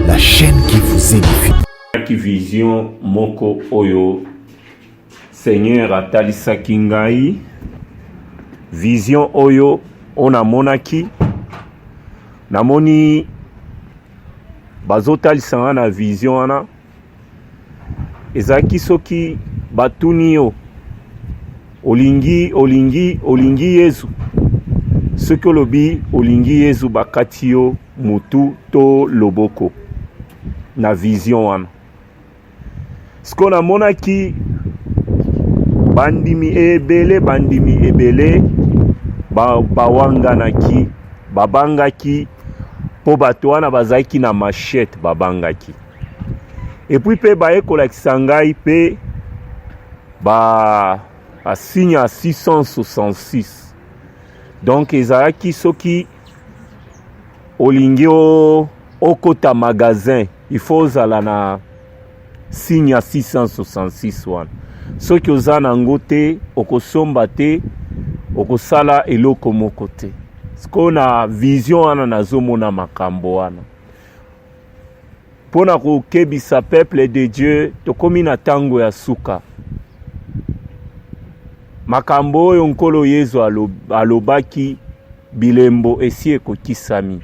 la chaîne qui vous édifie. Ki vision moko oyo Seigneur atalisaki ngai, vision oyo oyo namonaki, namoni bazotalisa nga na vision wana ezalaki soki batuni yo olingi olingi olingi Yezu, soki olobi olingi Yezu bakati yo mutu to loboko na vision wana. Sikoyo namonaki bandimi ebele, bandimi ebele bawanganaki, babangaki mpo bato wana bazalaki na machete, babangaki. Epuis mpe baye kolakisa ngai mpe ba signe ya 666. Donc ezalaki soki olingi okota magasin, il faut ozala na signe ya 666 wana. Soki oza na yango te, okosomba te, okosala eloko moko te. Sikoyo na vision wana nazomona makambo wana mpo na kokebisa peuple de Dieu, tokomi na tango ya suka. Makambo oyo Nkolo Yezu alobaki, bilembo esi ekokisami.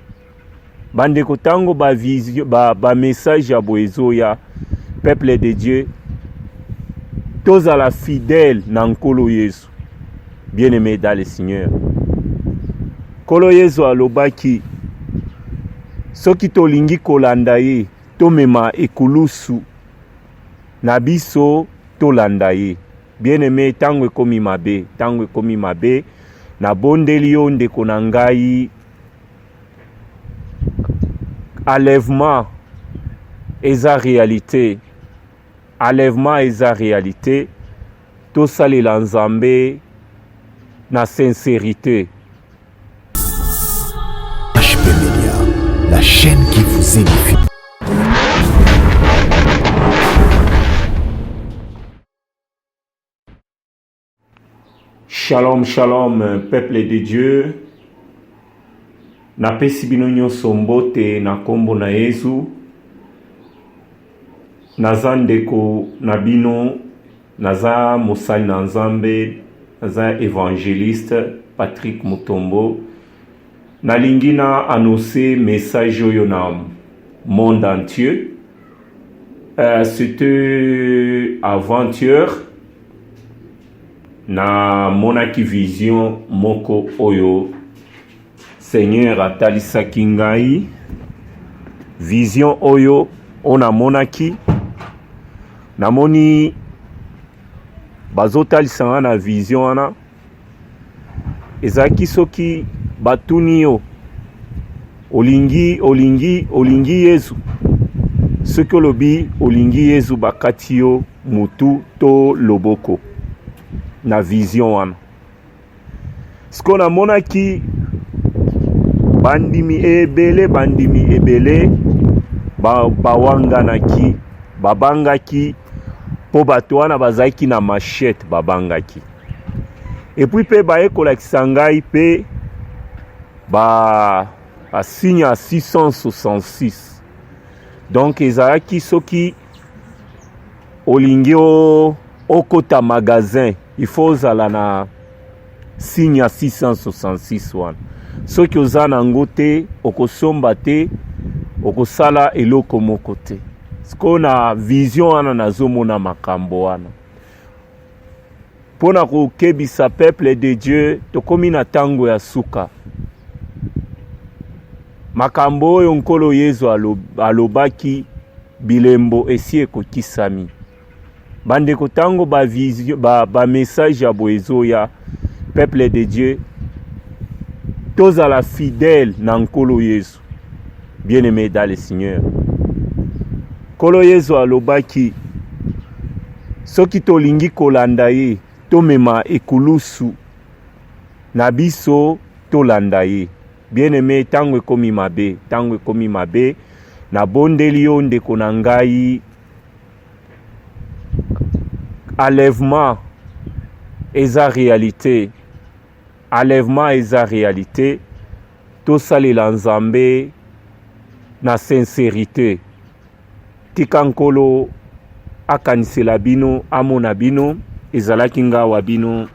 Bandeko, tango ba vision, ba message ya boye ezoya, peuple de Dieu, tozala fidèle na Nkolo Yezu. Bien-aimé dans le Seigneur, Nkolo Yezu alobaki soki tolingi kolanda ye, tomema ekulusu na biso, tolanda ye. Bien-aimé, tango ekomi mabe, tango ekomi mabe, nabondeli yo ndeko na ngai, enlèvement eza réalité, enlèvement eza réalité, tosalela Nzambe na sincérité. HP Media, la chaîne qui vous édifie. Shalom, shalom, peuple de Dieu. Napesi bino nyonso mbote na kombo na Yezu. Naza ndeko na bino, naza mosali na Nzambe, naza evangeliste Patrick Mutombo. Nalingi na annoncer message oyo na monde entier. C'était avant-hier. Namonaki vision moko oyo Seigneur atalisaki ngai, vision oyo oyo namonaki, namoni bazotalisa nga na vision wana ezalaki soki batuni yo olingi olingi olingi Yezu, soki olobi olingi Yezu bakati yo mutu to loboko na vision wana. Sikoyo namonaki bandimi ebele, bandimi ebele bawanganaki, babangaki mpo bato wana bazalaki na machete, babangaki. Epuis mpe baye kolakisa ngai mpe ba signe ya 666. Donc ezalaki soki olingi okota magasin, il faut ozala na signe ya 666 wana. Soki oza na yango te, okosomba te, okosala eloko moko te. Sikoyo na vision wana nazomona makambo wana mpo na kokebisa peuple de Dieu, tokomi na tango ya suka. Makambo oyo Nkolo Yezu alobaki, bilembo esi ekokisami. Bandeko, tango ba vision, ba message ya boye ezoya, peuple de Dieu, tozala fidèle na Nkolo Yezu. Bien-aimé dans le Seigneur, Nkolo Yezu alobaki soki tolingi kolanda ye, tomema ekulusu na biso, tolanda ye. Bien-aimé, tango ekomi mabe, tango ekomi mabe, nabondeli yo ndeko na ngai, enlèvement eza réalité, enlèvement eza réalité, tosalela Nzambe na sincérité. Tika Nkolo akanisela bino, amona bino. Ezalaki nga wa bino,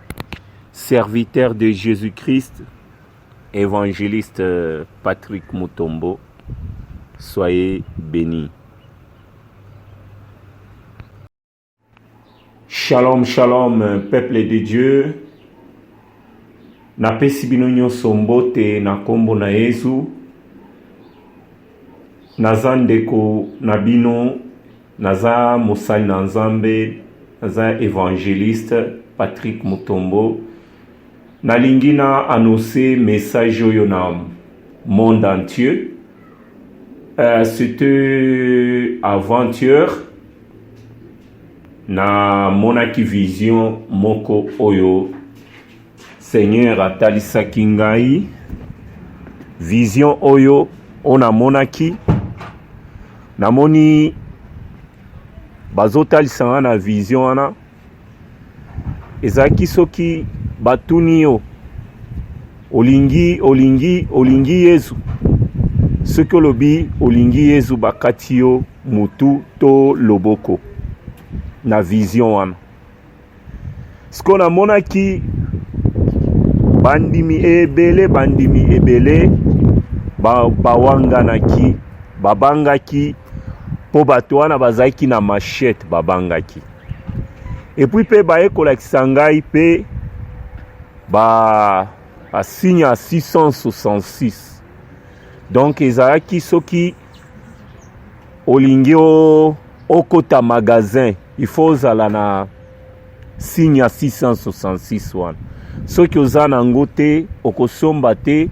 serviteur de Jésus-Christ, évangéliste Patrick Mutombo. Soyez bénis. Shalom, shalom, peuple de Dieu. Napesi bino nyonso mbote na nkombo na Yesu. Naza ndeko na bino, naza mosali na Nzambe, naza évangéliste Patrick Mutombo. Nalingi na annoncer message oyo na monde entier. C'était avant-hier, namonaki vision moko oyo Seigneur atalisaki ngai. Vision oyo oyo namonaki, namoni bazotalisa nga na vision wana, ezalaki soki batuni yo olingi olingi olingi Yesu, soki olobi olingi Yesu, bakati yo mutu to loboko na vision wana. Siko namonaki bandimi ebele, bandimi ebele bawanganaki, babangaki mpo bato wana bazalaki na machette, babangaki. Et puis mpe baye kolakisa ngai mpe ba signe ya 666. Donc ezalaki soki olingi okota magasin, il faut ozala na signe ya 666 wana. Soki oza nango te, okosomba te,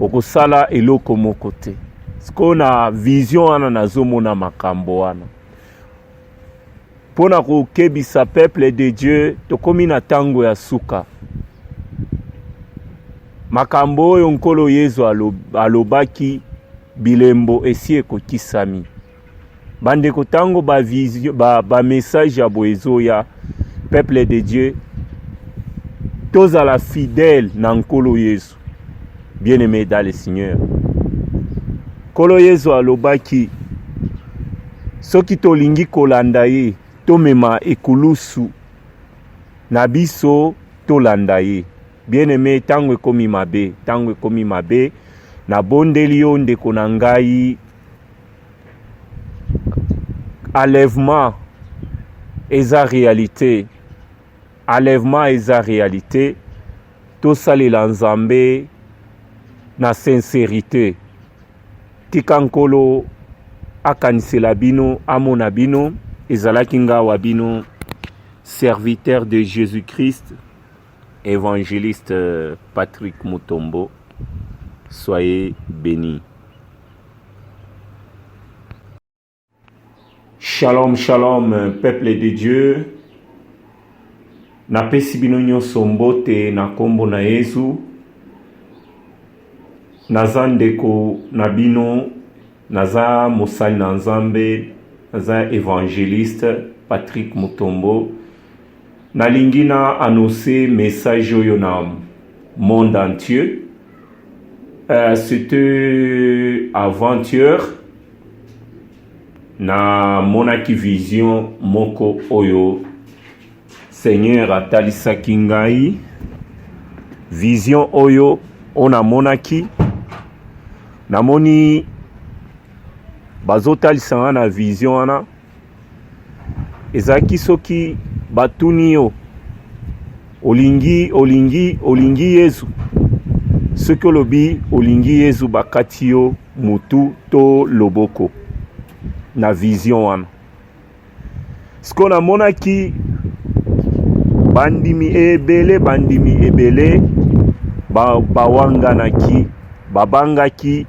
okosala eloko moko te. Sikoyo na vision wana nazomona makambo wana mpona kokebisa peuple de Dieu. Tokomi na ntango ya suka. Makambo oyo Nkolo Yesu alobaki, bilembo esi ekokisami. Bandeko, ntango bamessage ya boye ezoya, peuple de Dieu, tozala fidèle na Nkolo Yesu. Bien aimé dans le Seigneur, Nkolo Yesu alobaki soki tolingi kolanda ye, tomema ekulusu na biso, tolanda ye. Bien aimé, ntango ekomi mabe, ntango ekomi mabe. Nabondeli yo, ndeko na ngai, enlèvement eza réalité, enlèvement eza réalité. Tosalela Nzambe na sincérité. Tika Nkolo akanisela bino, amona bino. Ezalaki nga wa bino, serviteur de Jésus-Christ, évangéliste Patrick Mutombo. Soyez bénis. Shalom, shalom, peuple de Dieu. Napesi bino nyonso mbote na nkombo na Yesu. Naza ndeko na bino, naza mosali na Nzambe, naza évangéliste Patrick Mutombo. Nalingi na annoncer message oyo na monde entier. C'était avant-hier, namonaki vision moko oyo Seigneur atalisaki ngai. Vision oyo oyo namonaki, namoni bazotalisa nga na vision wana, ezalaki soki batuni yo olingi olingi olingi Yesu, soki olobi olingi Yesu, bakati yo mutu to loboko na vision wana. Sikoyo namonaki bandimi ebele, bandimi ebele bawanganaki, babangaki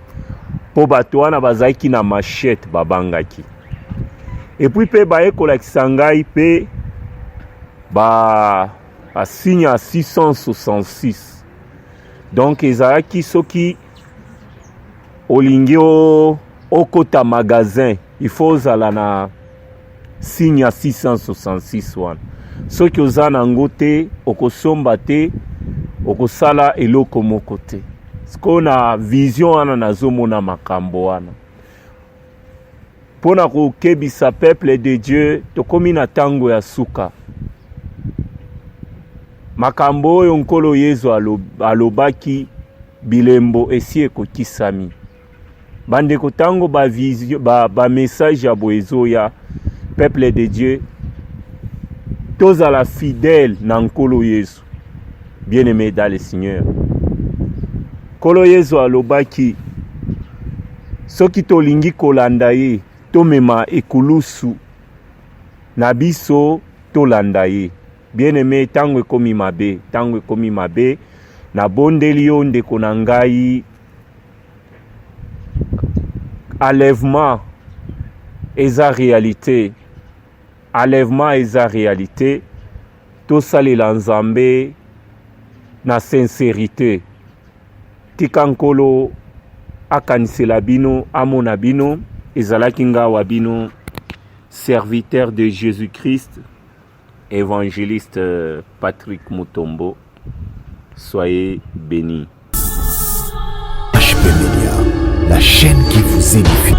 mpo bato wana bazalaki na machette, babangaki. Et puis mpe baye kolakisa ngai mpe ba signe ya 666. Donc ezalaki soki olingi okota magasin, il faut ozala na signe ya 666 wana. Soki oza nango te, okosomba te, okosala eloko moko te. Sikoyo na vision wana nazomona makambo wana. Mpo na kokebisa peuple de Dieu, tokomi na tango ya suka. Makambo oyo Nkolo Yezu alobaki, bilembo esi ekokisami. Bandeko, tango ba vision, ba, ba message ya boye ezoya, peuple de Dieu, tozala fidèle na Nkolo Yezu. Bien-aimé dans le Seigneur, Nkolo Yezu alobaki soki tolingi kolanda ye, tomema ekulusu na biso tolanda ye. Bien-aimé, ntango ekomi mabe, ntango ekomi mabe, nabondeli yo ndeko na ngai, enlèvement eza réalité, enlèvement eza réalité. Tosalela Nzambe na sincérité. Tika Nkolo akanisela bino, amona bino. Ezalaki nga wa bino, serviteur de Jésus-Christ, évangéliste Patrick Mutombo. Soyez bénis. HP Media, la chaîne qui vous édifie.